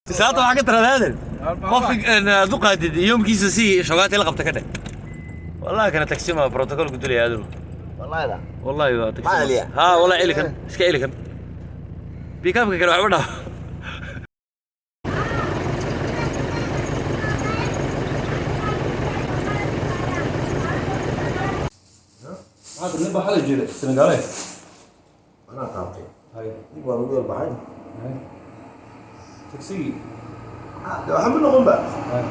Islaanta waxaa ka tirahdaaden qofka aad u qaadid yoomkiisa si shogaati la qabta ka dheh. Wallahi kana taxi ma protocol ku dilaya aduu. Wallahi da. Wallahi waa taxi. Ma celiya? Ha, wallahi celi kan, iska celi kan. Pickup-ka kale waxba dhaaf. Maanta nin baa xalay jiray Senegaale. Anaa taabtay. Hay. Nin waa lagu yar baxay. Hay. Tagsigii. De waxba ma noqon ba. Hay.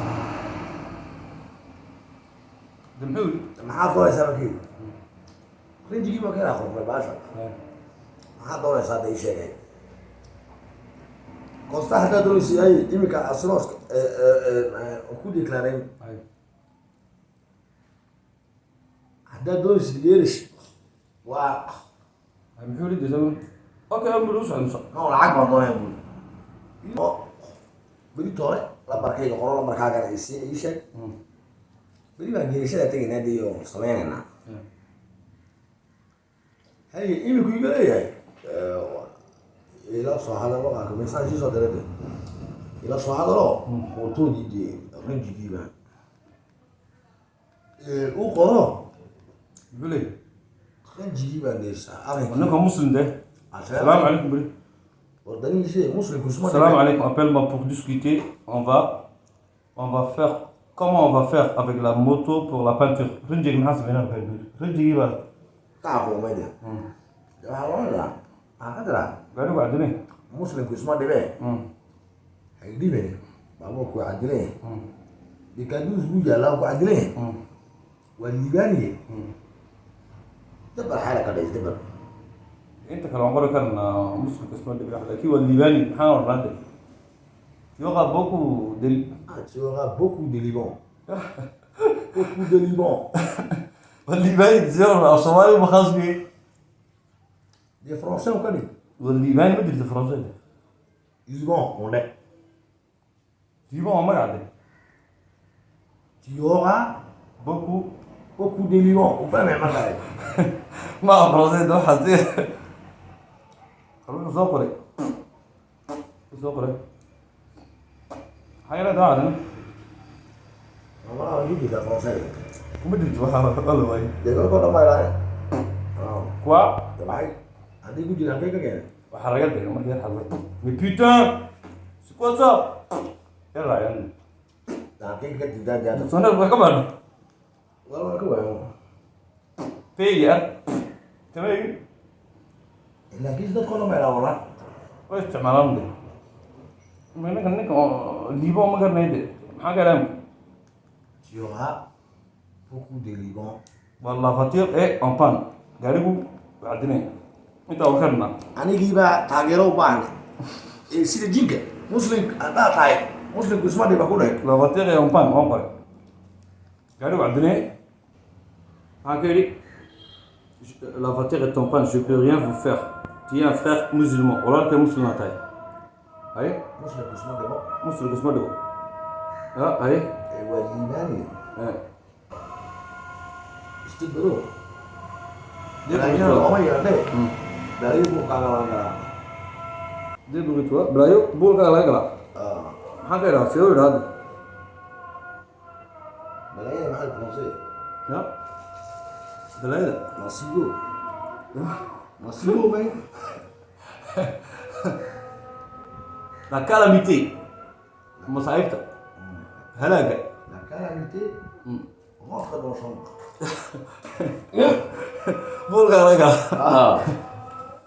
De muxuu yidhi? Maxaad doonaysaa markii? Rinjigii baa keenaa qormay baasha. Hay. Maxaad doonaysaa hadda ii sheegay? Kosta haddaad doonaysa ay iminka asroos ku declareyn. Hay. Haddaad doonaysid geerish waa Hay, muxuu yidhi isagu? Okay, aan buu u socdo musa. No, lacag baan doonaya buuri. Oo berito hore lambarkayga qoro, lambarkaagana isii, ii sheeg. Beri baan geerishada tegaynaa dee oo sameynaynaa. Haye, iminku iga leeyahay ila soo hadalo, qaarka message ii soo diray de. Ila soo hadalo mootoodii dee rinjigii baan u qoro. Muxuu leeyahay? Rinjigii baan dee arrinkii. Ninka muslim de. Salaamu calaykum beri. Wardanihiisi muslimku isma. Salam alaikum, appelle-moi pour discuter. On va faire, comment on va faire avec la moto pour la peinture. Rinjigi maxaa sameynaa markaa buuri? Rinjigii baa Ka xaquumay de. De waxaa loo dhigaa, maxaa ka tiraa? Gaarigu cadinay. Muslimku isma dhibee. Haydhibeen, baabuurku waa cadilan yahay. Dekaduus buu yaallaa, ku cadilan yahay. Waa liibaaniye. Dabar xaala ka dhays dabar. Inta kale waan qori karnaa muslimka isma dhibi, laakiin waa liibaani maxaa odhan de? Tu auras beaucoup de Ah, tu auras beaucoup de Liban. Beaucoup de Liban. Waa liibaani zero af Soomaali ma khaas biyey. Des Français on connaît. Waa liibaani ma jirto Faranseed. Liban, on est. Liban waa magac de. Tu auras beaucoup beaucoup de Liban. On fait même mal. Ma aha Faranseed waxaas. Wuxuu soo qoray. Wuxuu soo qoray. Maxaa yala daacadana? Voilà, on dit la français. Kuma jirto waxaa waa la waayey. Dee kolkoo dhan baa ilaalin. Quoi? De maxay? Haddii ku jiraan halkay ka keenay? Waxaa laga dhigay markii yar xadla. Mais putain! C'est quoi ça? Yar raacyan. De halkay ka jirtaa jaada? Sonar wax ka baadho. Waa ka waayo. P R. Tamay. Laakiin dadkoo dhan baa ilaa walaa. Way isticmaalaan de. Ma ninka oo liibo ma garanay de. Maxaa ka ilaam? Tu auras beaucoup de Liban. Waa la voiture est en panne. Gaarigu waa cadinay. Intaa waa karnaa. Anigii baa taageero u baahan. Ee sida jinka muslim haddaad tahay, muslimku isma dhiba ku dheh. La voiture est en panne waan qoray. Gaarigu waa cadinay. Maxaa ka yidhi? La voiture est en panne, je peux rien vous faire. Tu es un frère musulman. Walaalkay muslim tahay. Haye? Muslimku isma dhibo. Muslimka isma dhigo. Ya, haye? Ee waa liibaaniye. Eh. Istibaro. Balaayana looma yeedhe. Balaayo buu kaaga laga galaa. Débrouille-toi. Balaayo buulkaaga laga galaa. Maxaan ka idhaha? Sidee u idhaha hadda? Balaayada maxay français? Ya? Balaayada. Masibo. Masibo may. La calamité. Masaa'ibta. Halaaga. La calamité rentre dans chambre. Buulkaaga laga galaa.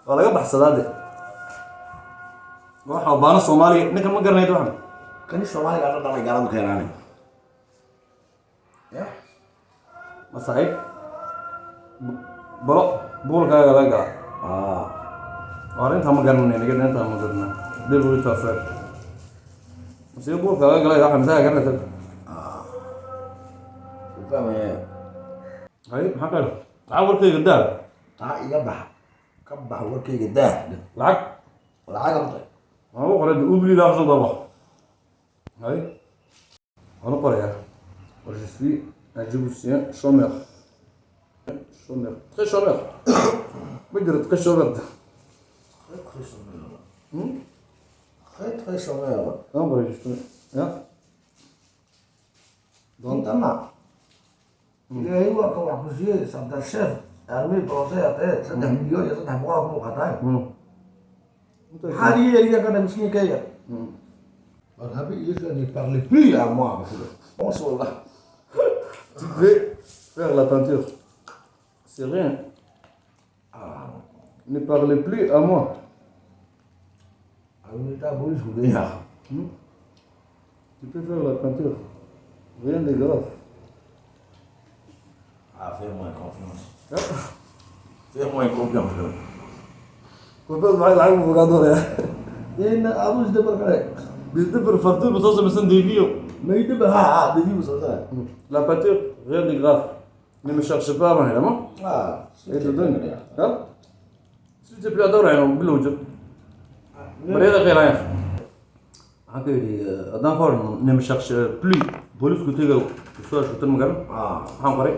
Waa laga baxsadaa de. Waxa baano Soomaaliga ninkan ma garanayd waxan. Kani Soomaaliga la dhalay gaaladu keenaane. Ya. Masaa'ib. Balo buulkaaga laga galaa. Waa arrintaa ma garanay, naga intaa ma garanay. Débrouille-toi, frère. Masiibo buulka laga galay waxa misaa garanaysa. Uu fahmaya. Haye, maxaa ka idhaha? Lacag warkayga daa. Taa iga bax. Ka bax warkayga daa. Lacag. Lacag amtay. Waan u qoray oublie l'argent d'abord. Oui. Waan u qorayaa. Je suis un Djiboutien chômeur. Chômeur. Très chômeur. Ma jiro très chômeur. Très très chômeur. Très très chômeur. Waan qoray, ya. Intana Ilaahay waa ka wax ku siiyey saddex chef armée français atee 3 milyan iyo 300 ku muuqataa. Maxaad ii yeeliya kana miskiinkayga? War habi ne parlez plus à moi, monsieur. Bonsoir. Tu peux faire la peinture, c'est rien. Ne parlez plus à moi. Armée booliisku geeyaa. Tu peux faire la peinture, rien de grave. Ah, fais-moi confiance. Fais-moi confiance. Confiance maxay lacag buu kaa doonaya? In aduu isdabar kale. Bisdabar facture buu soo samaysan, devis. Ma idabar, ha ha, devis buu soo saray. La peinture, rien de grave, ne me cherche pas baan idhama. Ah. Ay doon ha, s'il te plaît, dowrayno bilowjo baryada qeylaya. Waxaan ka yidhi haddaan ka hor ne me cherche plus, booliisku tegaw soo ashutan magaran. Ah. Waxaan qoray: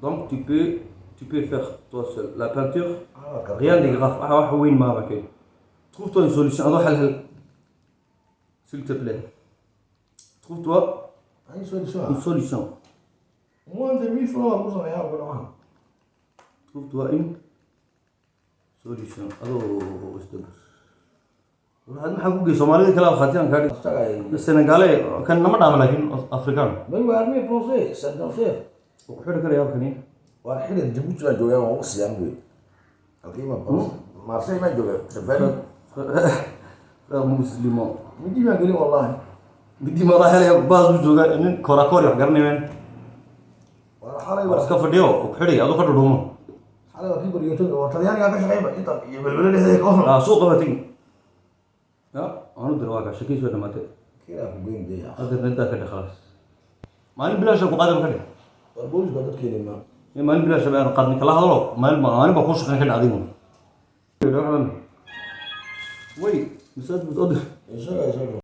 donc tu peux faire toi seul la peinture. Ah. Rien de grave, waxa wax weyn maaha baan ka yidhi. Trouve-toi une solution, adoo xal hel, s'il te plaît, trouve-toi Une solution. une solution. Moins de 1000 francs lagu sameeyaa ugu dhawaan. Trouve-toi une solution, adoo isdabar. Waxaad maxaa ku gey Soomaalida kale khatiyaan kaa dhig. Isaga. Senegale kan nama dhaama, laakiin Afrikaan. Mais waa armée français, sergent-chef. Wuu ku xidhi karaya halkani. Waa xilin Djibouti baan joogaa, waan ugu siiyaan wey. Halkii ma Marseille baan joogaa, safari. Frère musulman. Midi baan gelin wallahi. Midi madaa helaya, baas buu joogaa, nin korakoori wax garanayeen. Waa xalay. War iska fadhiyo, oo ku xidhaya adoo ka dhudhuumo. Xalay waa kii baryootay oo Talyaaniga ka shaqeeyba inta iyo Belbele dhexdeeda ka hor. Ah, suuqa baa tegi ya, waanu dira, waa kaa shakiis way dhamaatay. Kiraa ku geyn dee. Hadda intaa ka dheh, khalaas, maalin bilaasha ku qaadaba ka dheh. War booliis baa dadkeeni ma. Maalin bilaasha baan qaadni kala hadlo, maalin baa kuu shaqeyn ka dheh adigu. Way message buu soo diray. Isaga isaga.